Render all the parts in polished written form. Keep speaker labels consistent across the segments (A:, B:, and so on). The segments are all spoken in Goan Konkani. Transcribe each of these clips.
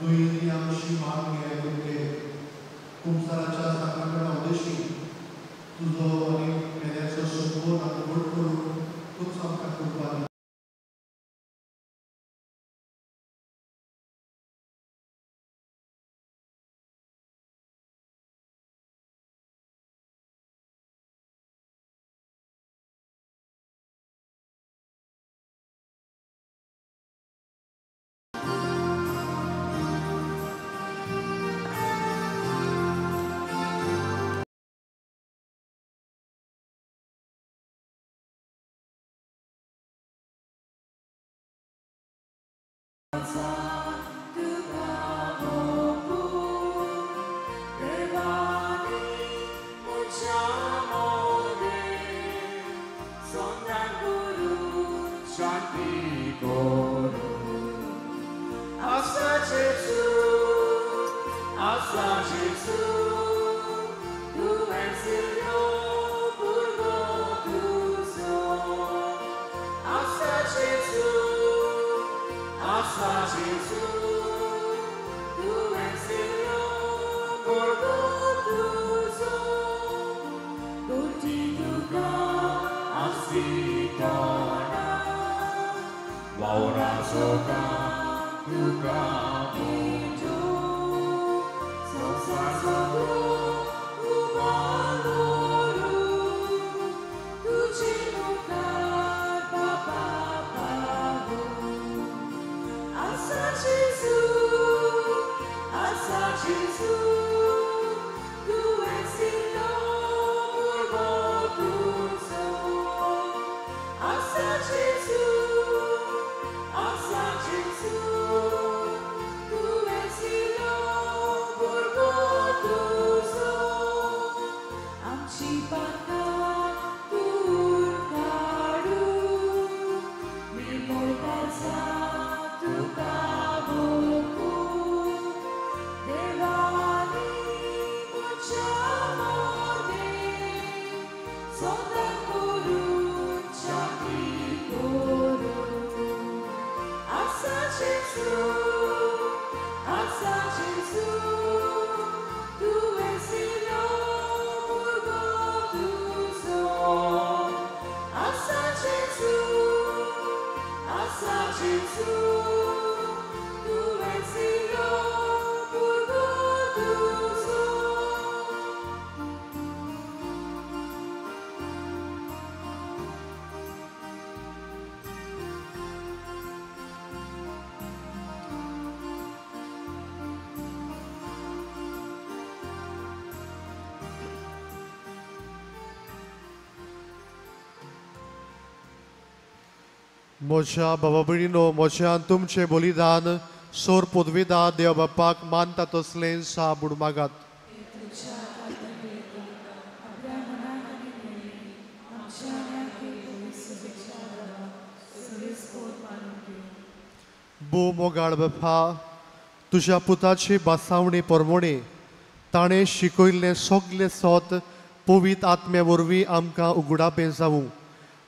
A: दुयेंती आमची मागणी आयकून घे. कुमसाराच्या साक्रामेंता उद्देशी तुजो आनी मेल्याचो संबोध आनी घट करून तूंच आमकां कृपा दी. म्हज्या बाबा भयणीनो, म्हज्यान तुमचें बलिदान सोर पदवीदा देव बापाक मानता तसलें साबूड मागात. भो मोगाळ बापा, तुज्या पुताची बासावणी परमोणी ताणें शिकयल्लें सगलें सत पवित्र आत्म्या वरवीं आमकां उगडापें जावूं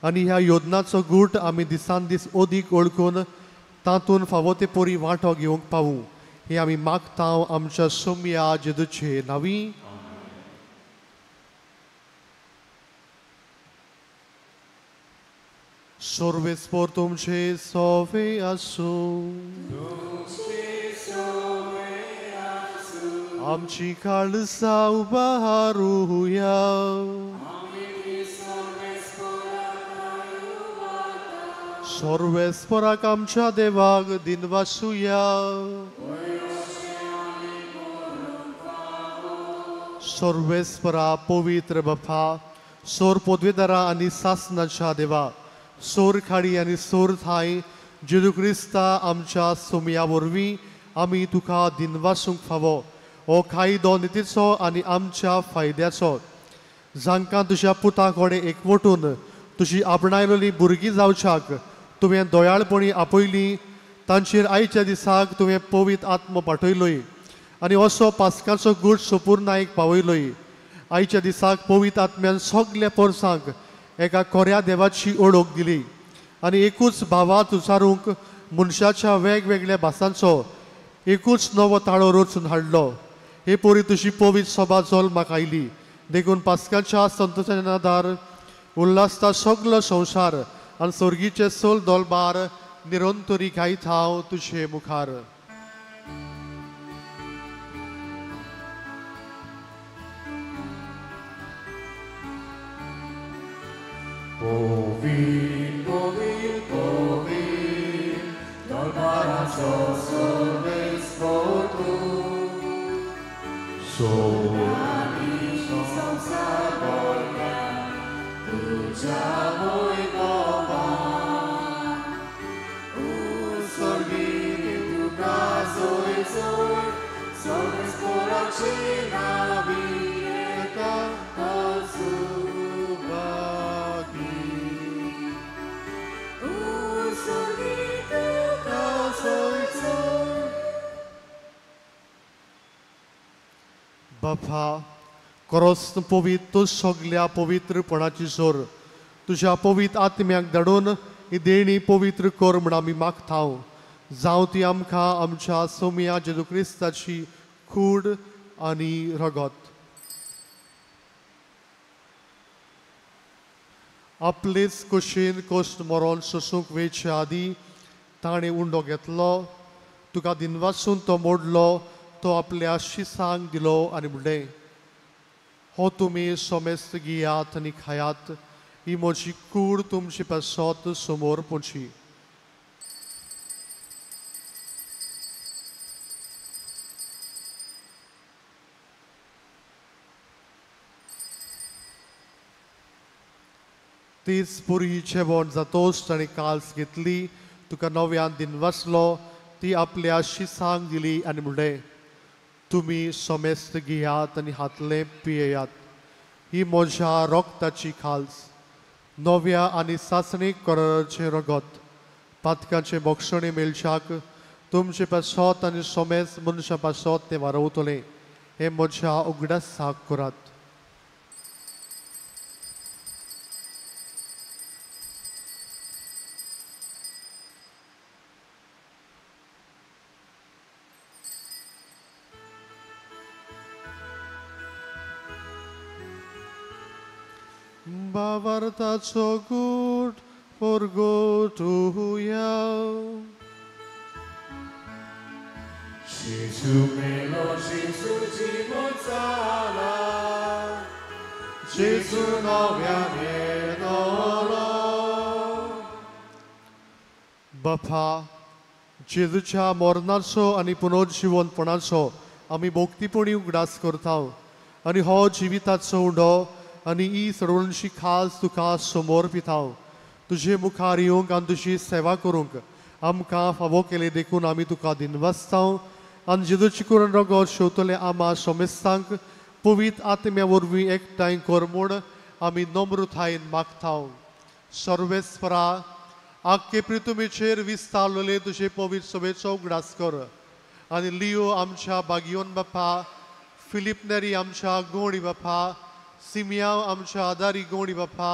A: आनी ह्या योजनाचो गूट आमी दिसान दीस अदीक ओळखून तातूंत फावो ते परी वांटो घेवंक पावूं हें आमी मागता आमच्या सोमया जेजूचे नांवी. सर्वेस्पर तुमचे सोवे आसूं. आमची काळसा उबारुया. सर्वेस्पराक आमच्या देवाक दिनवासुया. सर्वेस्परा पवित्र बापा, सोर पदवेदारा आनी सासनाच्या देवा, सोर खाडी आनी सोर थांय जेजू क्रिस्ता आमच्या सोमया वरवीं आमी तुका दिनवासूंक फावो. हो कायदो नितीचो आनी आमच्या फायद्याचो, जांकां तुज्या पुता कडेन एकवटून तुजी आपणायलेली भुरगीं जावच्याक तुवें दयाळपणी आपयली, तांचेर आयच्या दिसाक तुवें पवित्र आत्मो पाठयलोय आनी असो पास्काचो गूट सोपूर्णायक पावयलोय. आयच्या दिसाक पवित्र आत्म्यान सगल्या पोरसांक एका खोऱ्या देवाची ओळख दिली आनी एकूच भावात उचारूंक मनशाच्या वेगवेगळ्या भासांचो एकूच नवो ताळो रचून हाडलो. हे पोरी तुजी पवित्र सभा जल्माक आयली देखून पास्काच्या संतोशाच्या नादार उल्हासता सगलो संवसार आनी स्वर्गीचे सोल दोलबार निरंतरी गायत हांव तुजे मुखार.
B: Povit, povit, povit, dolbarațo sorvespotu. Sorani samsarbolya, tuja voi bova. Usorgini tuka zoi zoi, sorvesporacina vieta tosu.
A: बापा करोस पवित्र सगल्या पवित्रपणाची जोर तुज्या पवित्र आत्म्याक धाडून ही देणी पवित्र कर म्हूण आमी मागता. जावं ती आमकां आमच्या सोमया जेजू क्रिस्ताची कूड आनी रगत. आपलेच कुशीन कश्ट मरोन सोसूंक वेचे आदीं ताणें उंडो घेतलो, तुका दिनवासून तो मोडलो, तो आपल्या शिसांक दिलो आनी म्हणलें, हो तुमी सोमेस्त घेयात आनी खायात, ही म्हजी कूड तुमचे पासत समोर पोची. तीच पुरी जेवण जातोच ताणें काल्स घेतली, तुका नव्यान दिनवासलो, ती आपल्या शिसांक दिली आनी म्हणलें, तुमी समेस्त घेयात आनी हातलें पियेयात, ही म्हज्या रोगताची खाल्स, नव्या आनी सासणीक कराराचें रगत, पातकाचें बक्षणें मेळच्याक तुमचे पासत आनी समेस्त मनशां पासत तें वारवतलें. हें म्हज्या उगडासाक करात. भावार्थाचो गूट परगटुया.
B: Gesù melo, Gesù cimozala, Gesù novia mienolo.
A: बापा जेजूच्या मरणाचो आनी पुनर्जिवनपणाचो आमी भक्तीपणी उगडास करता आनी हो जिविताचो उंडो आनी ही सडवणशी खास तुका समोर पिता. तुजे मुखार येवंक आनी तुजी सेवा करूंक आमकां फावो केले देखून आमी तुका दिनवासता आनी जेजूची करून रगत शेवतले आमा समेस्तांक पवित्र आत्म्या वरवीं एकठांय कर म्हूण आमी नम्रतायेन मागता. सर्वेस्परा आख्खे पृथ्वीचेर विस्तारलेले तुजे पवित्र सभेचो उगडास कर आनी लियो आमच्या बागियोन बापा, फिलीप नेरी आमच्या गोंडी बापा, सिमियांव आमच्या आदारी गोंडी बापा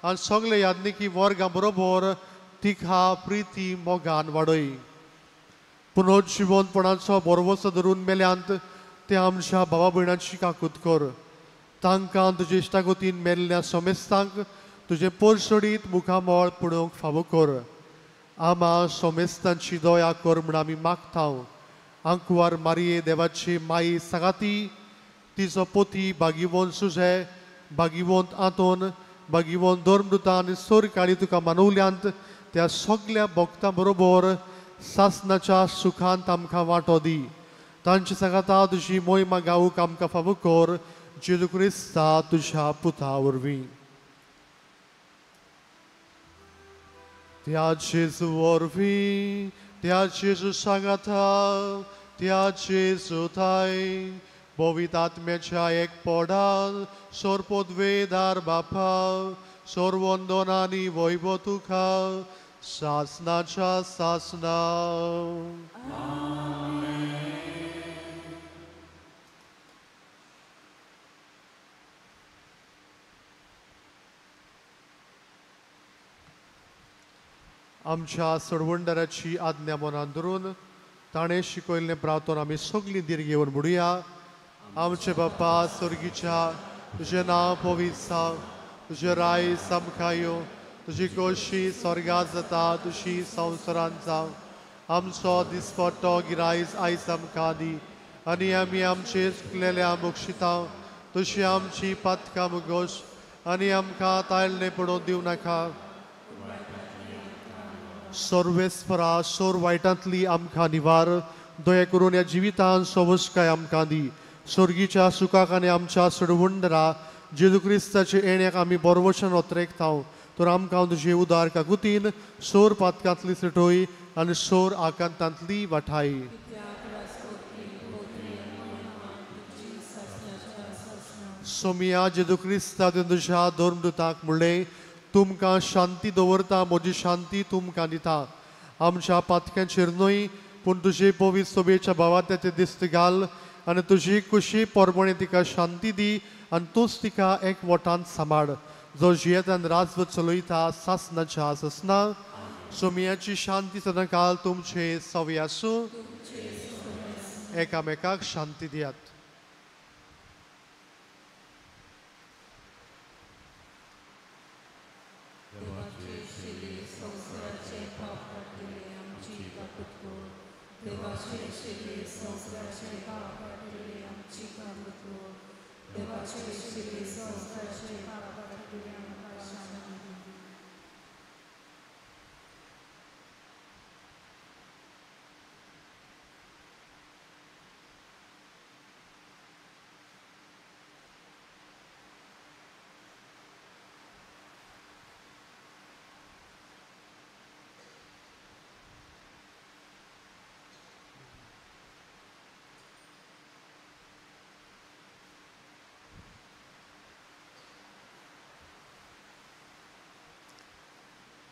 A: आनी सगळे याज्ञिकी वर्गां बरोबर तिखा प्रिती मोगान वाडय. पुनर्जिवनपणाचो भरवसो धरून मेल्यांत ते आमच्या भावा भयणांची काकूत कर. तांकां तुजे इश्टागतीन मेल्ल्या समेस्तांक तुजें पोरसोडीत मुखामळ पळोवंक फावो कर. आमा समेस्तांची दया कर म्हूण आमी मागता. आंकवार मारये देवाची माई सांगाती, तिचो पोती भागिवंत सुजे, भागिवंत आंतोन, भागिवंत धर्मदुता आनी सोरकाळी तुका मानवल्यांत त्या सगल्या भक्तां बरोबर सासनाच्या सुखांत आमकां वांटो दी. तांचे सांगाता तुजी मोहिमा गावूंक आमकां फावो कर, जेजू क्रिस्ता तुज्या पुता वरवीं. त्या जेजू वरवीं, त्या जेजू सांगाता, त्या जेजू थाय पवित्र आत्म्याच्या एक पोडान सोरपोदवेदार बापा सोरवंदनानी वैभव तुका सासनाच्या सासना. आमच्या सोडवणदाराची आज्ञा मनान धरून ताणें शिकयल्लें प्रार्थना आमी सगळीं धीर घेवन म्हणुया. आमचे बापा स्वर्गीच्या, तुजें नांव पवित्र जावं, तुजें राय आमकां येवं, तुजी खोशी स्वर्गांत जाता तशी संवसारांत जावं. आमचो दिसपट्टो गिरायस आयज आमकां दी आनी आमी आमचे चुकलेल्या बक्षिता तशी आमची पातकां मुगोश आनी आमकां तायल्लें पडोवन दिवं नाका. सर्वेस्परा सोर वायटांतली आमकां निवार, दया करून ह्या जिवितान सवसकाय आमकां दी. स्वर्गीच्या सुखाक आनी आमच्या सडवंडरा जेजू क्रिस्ताचे येण्याक आमी बरवशन ओतरेकता. तर आमकां तुजे उदार काकुतीन सोर पातकांतली सुटोय आनी सोर आकांतांतली वाठाय. सोमिया जेजू क्रिस्ता तुज्या धर्मदूताक म्हणलें, तुमकां शांती दवरता, म्हजी शांती तुमकां दिता. आमच्या पातक्यांचेर न्हय पूण तुजे पवित्र सोबेच्या भावात्याचे दिस्त घाल आनी तुजी कुशी परमणे तिका शांती दी आनी तूंच तिका एक वटान सांबाळ, जो जियेतान राजवत चलयता सासनाच्या सासना. सोमियाची शांती सदांकाल तुमचे सवी आसूं. एकामेकाक शांती दियात.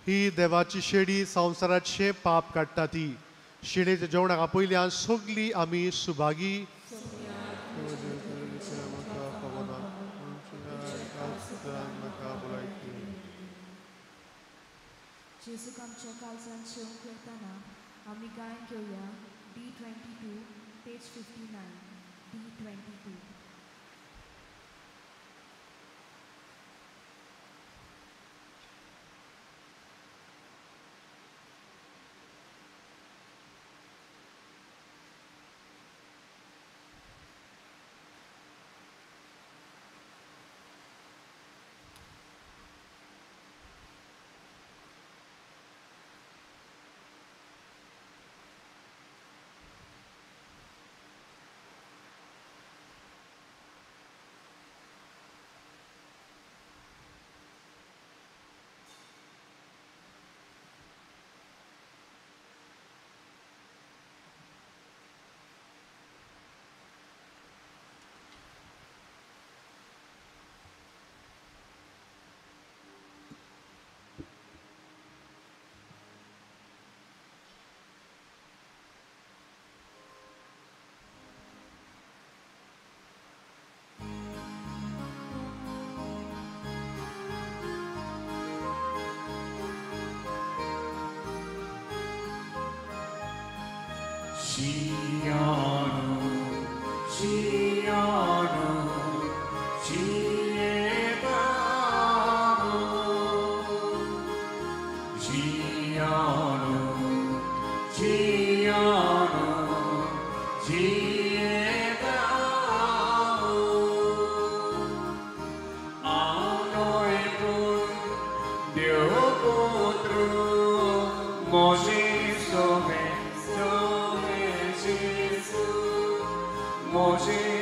A: ही देवाची शेडी संवसाराचे पाप काडटा. ती शेडीच्या जेवणाक आपयल्यान सगळी आमी सुभागी.
C: जेजूक आमच्या काळजांत शेवंक येताना आमी गायन घेवया. D22 page 59 D22.
B: Siano, Siano, Sietano, Siano, Siano, Sietano. Anoe pun Deo potru, Moses Moses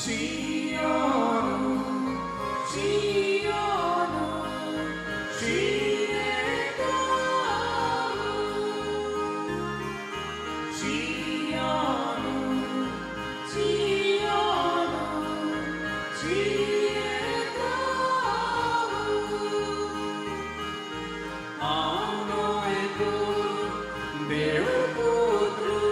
B: Cionu, Cionu, Cietavu. Cionu, Cionu, Cietavu. Aunoiku Devputru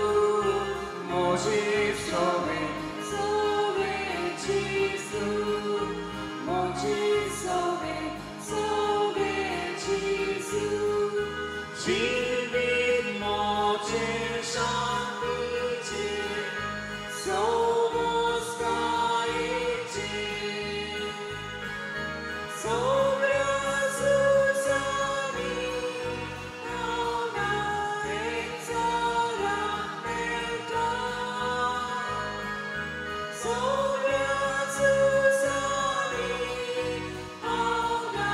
B: Moji Sove Sove Jesu, Moji Sove Sove Jesu. Jivit moje shanti che somos kai che Sobra Susani Auna Exara Melta. Sobra Susani Auna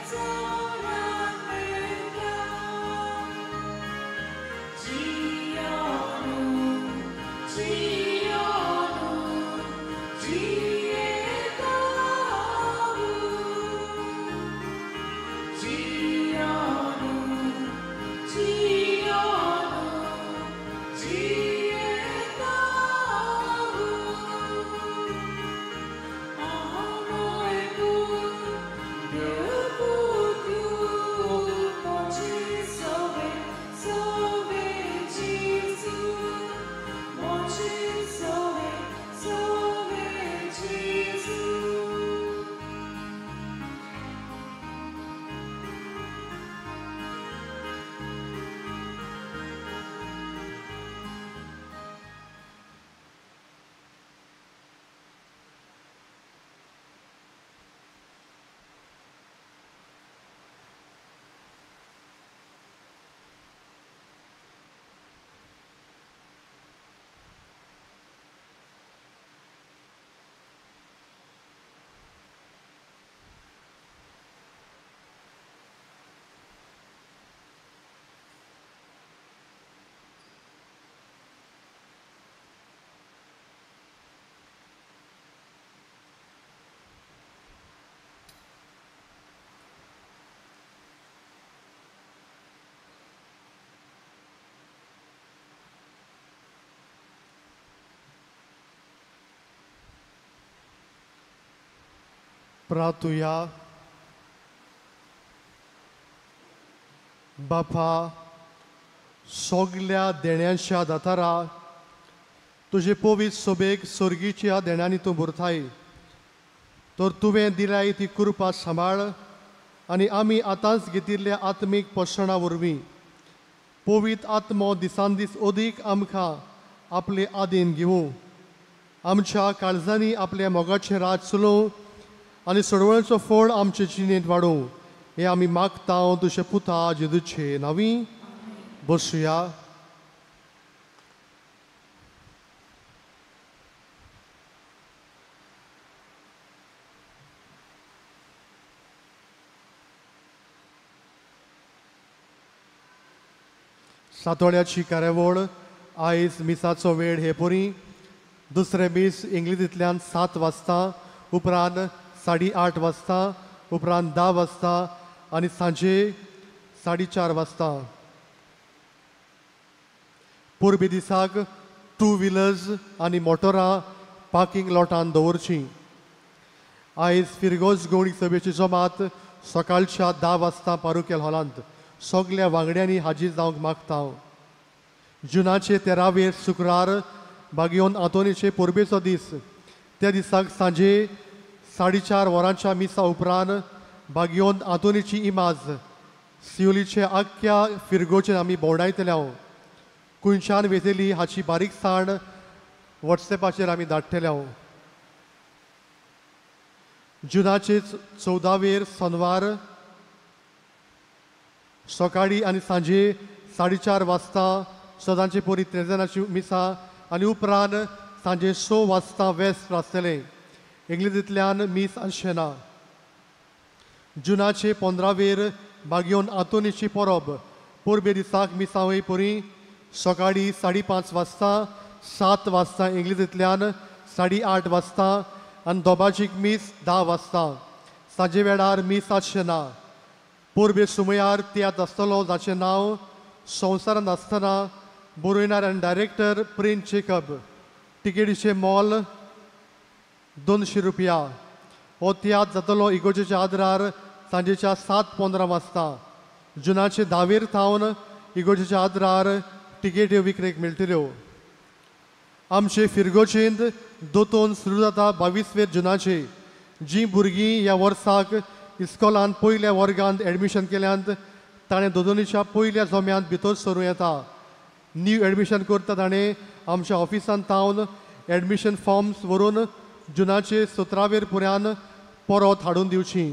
B: Exara Melta. Cionu, Cionu, Cietavu. Cionu, Cionu, Cietavu. Aunoiku Devputru Moji Sove Sove Jesu, Moji Sove Sove Jesu.
A: प्रार्थुया. बापा, सगल्या देण्यांच्या दातारा, तुजे पवित्र सोबेक सोर्गीच्या देण्यांनी तूं भरताय, तर तुवें दिल्याय ती कृपा सांबाळ आनी आमी आतांच घेतिल्ल्या आत्मीक पोशणा वरवीं पवित्र आत्मो दिसान दीस अदीक आमकां आपले आदीन घेवूं, आमच्या काळजांनी आपल्या मोगाचें राज चलोवं आनी सोडवण्याचो फळ आमचे जिणेंत वाडोवं, हें आमी मागता तुजे पुता जेजूचे नांवी. बसुया. सातोळ्याची कार्यावळ आयज मिसाचो वेळ हे परी. दुसरें मीस इंग्लिशींतल्यान 7 वाजता, उपरांत 8:30 वाजता, उपरांत 10 वाजता आनी सांजे 4:30 वाजता. परबे दिसाक 2 व्हिलर्स आनी मोटरां पार्किंग लॉटान दवरचीं. आयज फिरगोज गोवणी सभेची जमात सकाळच्या 10 वाजता पारुकेल हॉलांत. सगल्या वांगड्यांनी हाजीर जावंक मागता. जुनाचे 13वेर शुक्रार बागियोन आंतोनीचे परबेचो दीस. त्या दिसाक सांजे 4:30 वरांच्या मिसा उपरांत बागियोन आंतोनीची इमाज सियोलीचे आख्ख्या फिरगोचेर आमी भोंवडायतले. खंयच्यान वेतली हाची बारीकसाण वॉट्सएपाचेर आमी धाडटले. जुनाचे 14वेर सोनवार सकाळी आनी सांजे 4:30 वाजता सदांचे परी त्रेजनाची मिसा आनी उपरांत सांजे 6 वाजता वेस्ट आसतलें. इंग्लिशींतल्यान मीस आसचें ना. जुनाचे 15वेर बागियोन आंतोनीची परब. परबे दिसाक मिसावय परी सकाळी 5:30 वाजता 7 वाजता इंग्लिशींतल्यान, 8:30 वाजता आनी दोबाजीक मीस 10 वाजता. सांजे वेळार मीस आसचें ना. पोरबे सुमयार तियात्र आसतलो जाचें नांव संवसारांत आसतना. बरोयणार आनी डायरेक्टर प्रिन्स जेकब. तिकेटीचें मोल 200 रुपया. हो तियात्र जातलो इगोर्जेच्या आदरार सांजेच्या 7:15 वाजता. जुनाचे 10वेर थावन इगोर्जेच्या आदरार तिकेट्यो विक्रेक मेळटल्यो. आमचे फिरगोचेंत दोतोन सुरू जाता 22 जुनाचे. जीं भुरगीं ह्या वर्साक इस्कॉलान पयल्या वर्गांत एडमिशन केल्यांत ताणें दोतोनीच्या पयल्या जम्यांत भितर सरूं येता. न्यू एडमिशन करता ताणें आमच्या ऑफिसांत थावन एडमिशन फॉर्म्स व्हरून जुनाचे 17वेर पुऱ्यान परत हाडून दिवची.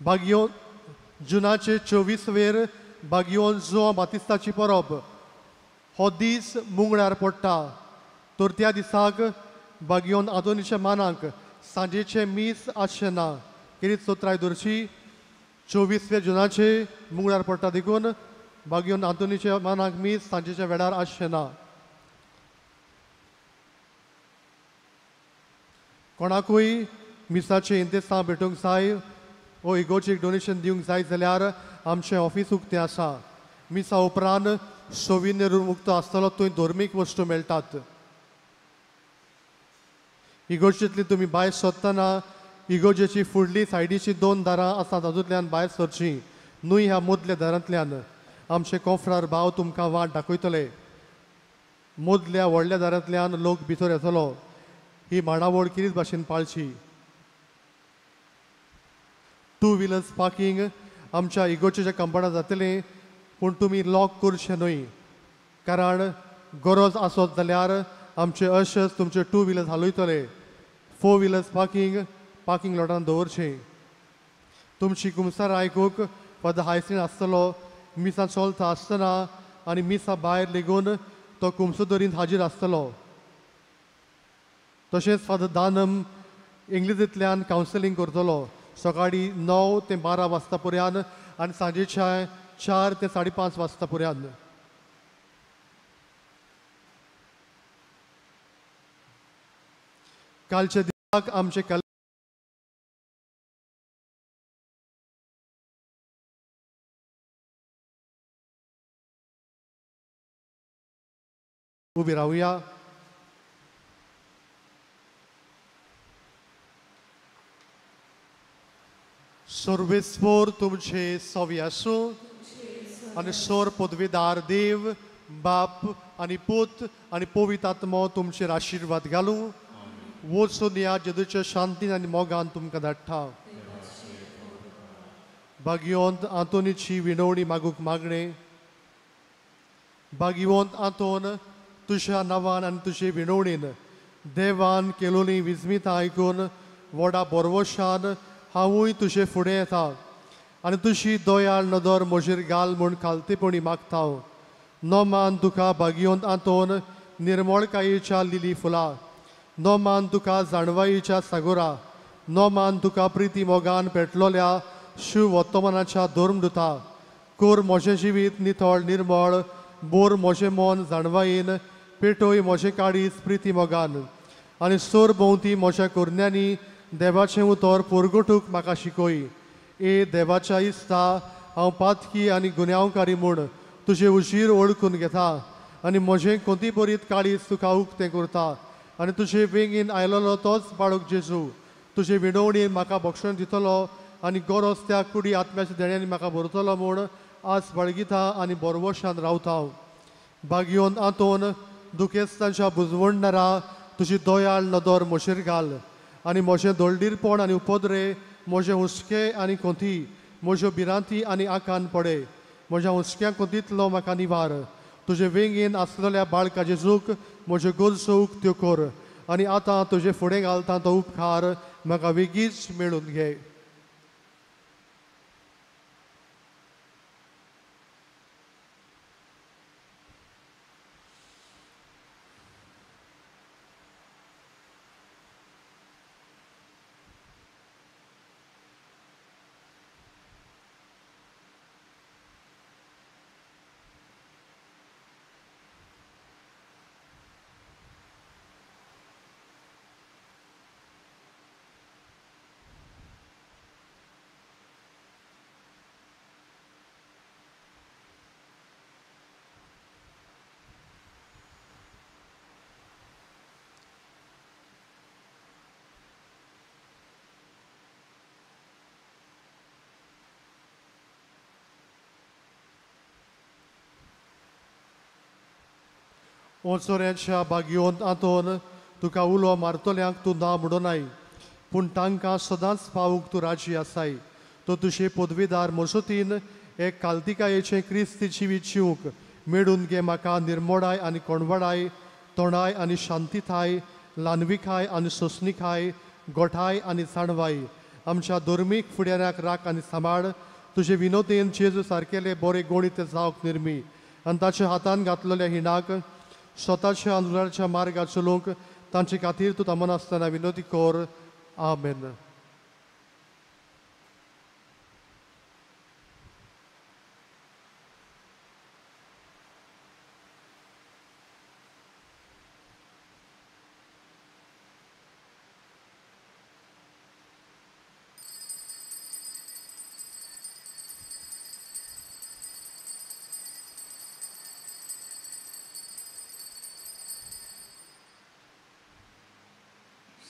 A: बागियो जुनाचे 24वेर बागियोन जुआंव बातिस्ताची परब. हो दीस मुंगळ्यार पडटा तर त्या दिसाक बागियोन आंतोनीच्या मानाक सांजेचें मीस आसचें ना. केरीत सोत्राय दवरची. 24 जुनाचे मुंगळ्यार पडटा देखून बागियोन आंतोनीच्या मानाक मीस सांजेच्या वेळार आसचें ना. कोणाकूय मिसाचें इंतेसांव भेटूंक जाय वो इगोर्जेक डोनेशन दिवंक जाय जाल्यार आमचें ऑफीस उक्तें आसा. मिसा उपरांत सोविन्य रूम उक्तो आसतलो, थंय धर्मीक वस्तू मेळटात. इगोर्जेंतली तुमी भायर सरतना इगोर्जेची फुडली सायडीची 2 दारां आसा तातूंतल्यान भायर सरची न्हय ह्या मदल्या दारांतल्यान. आमचे कोफरार भाव तुमकां वाट दाखयतले. मदल्या व्हडल्या दारांतल्यान लोक भितर येतलो. ही मांडावळ कितें भाशेन पाळची. 2 व्हिलर्स पार्किंग आमच्या इगोर्जेच्या कंपाउंडार जातलें, पूण तुमी लॉक करचें न्हय, कारण गरज आसत जाल्यार आमचे अशर्स तुमचे 2 व्हिलर्स हालयतले. 4 व्हिलर्स पार्किंग पार्किंग लॉटान दवरचें. तुमची कुमसारां आयकूंक फादर हायसीन आसतलो. मिसां चलता आसतना आनी मिसा भायर लेगून तो कुमसोदरींत हाजीर आसतलो. तशेंच फादर दानम इंग्लिजींतल्यान कावन्सिलींग करतलो सकाळीं 9 ते 12 वाजता पर्यंत आनी सांजेच्या 4 ते 5:30 वाजता पर्यंत. कालच्या दिसाक आमचे उबी रावया. सर्वेस्पोर तुमचे सवी आसूं आनी सोर पदवीदार देव बाप आनी पूत आनी पवित्र आत्मो तुमचेर आशिर्वाद घालूं. वचून ह्या जेजूच्या शांतीन आनी मोगान तुमकां धाडटा. भाग्यवंत आंतोनीची विनवणी मागूंक मागणें. भाग्यवंत आंतोन, तुज्या नांवान आनी तुजे विनवणीन देवान केलोली विस्मितां आयकून व्हडा बोरवशान हांवूय तुजे फुडें येता आनी तुजी दयाळ नदर म्हजेर घाल म्हूण खालतेपणी मागता. नोमान तुका भाग्यवंत आंतोन निर्मळकायेच्या लिली फुलां, नोमान तुका जाणवायेच्या सागोरा, नोमान तुका प्रिती मोगान पेटलोल्या शिव वर्तमानाच्या धर्मदुता. कोर म्हजें जिवीत नितळ निर्मळ, बोर म्हजें मन जाणवायेन, पेटोय म्हजें काळीज प्रिती मोगान आनी सोर भोंवती म्हज्या कोरण्यांनी देवाचें उतर पोरगोटूक म्हाका शिकय. ए देवाच्या इस्ता, हांव पातकी आनी गुन्यांवकारी म्हूण तुजें उशीर ओळखून घेता आनी म्हजें कोंती बरीत काळीज तुका उक्तें करता आनी तुजे वेंगेन आयलोलो तोच बाळक जेजू तुजे विणवणीन म्हाका बक्षण दितलो आनी गरज त्या कुडी आत्म्याच्या देण्यांनी म्हाका भरतलो म्हूण आज बाळगिता आनी बोरवशान रावता. भाग्योन आंतोन, दुखेस्तांच्या बुजवणणारा तुजी दयाळ नदर म्हजेर घाल आनी म्हजें दोळडीरपण आनी उपद्रे, म्हजें हुस्के आनी कोंती, म्हज्यो भिरांती आनी आकान पडे. म्हज्या हुस्क्या कोंतींतलो म्हाका निवार. तुजे वेंगेन आसलेल्या बाळका जेजूक म्हज्यो गरजो उक्त्यो कर आनी आतां तुजे फुडें घालता तो उपकार म्हाका वेगींच मेळून घे. ओचोऱ्यांच्या बागयोन आंतोन तुका उलो मारतल्यांक तूं ना म्हणोनाय, पूण तांकां सदांच पावूंक तूं राजी आसाय. तो तुजे पदवीदार मजतीन एक कालतिकायेचें क्रिस्ती जिवीत जिवंक मेळून घे. म्हाका निर्मोडाय आनी कोणवाडाय, तोंडाय आनी शांतिथाय, ल्हानविखाय आनी सोंसणिकाय, गोठाय आनी जाणवाय. आमच्या धर्मीक फुडाऱ्यांक राख आनी सांबाळ. तुजे विनोदेन जेजू सारकेले बरे गणीत जावंक निर्मी आनी ताच्या हातान घातलेल्या हिणाक स्वताच्या आंदोलनाच्या मार्गार चलोवंक तांचे खातीर तूं थांबनासतना विनोदी कर. आमेन.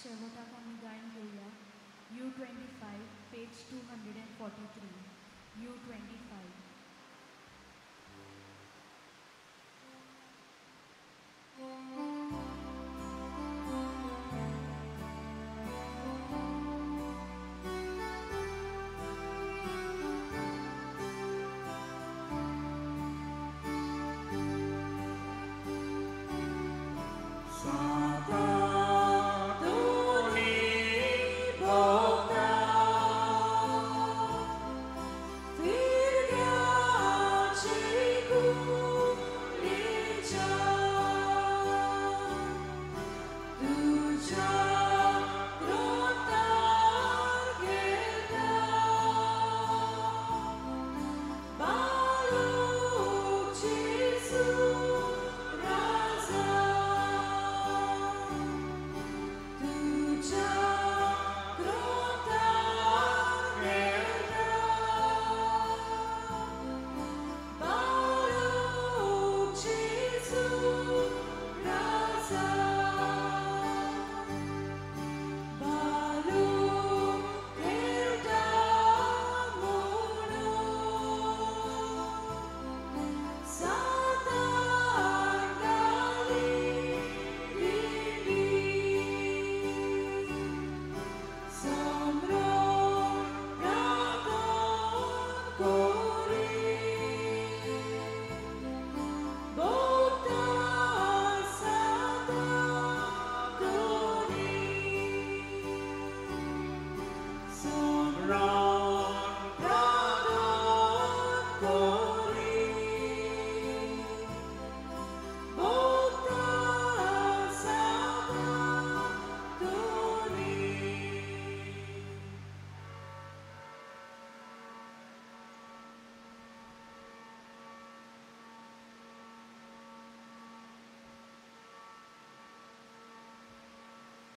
C: शेवटाक आमी गायन घेवया U 25 page 205.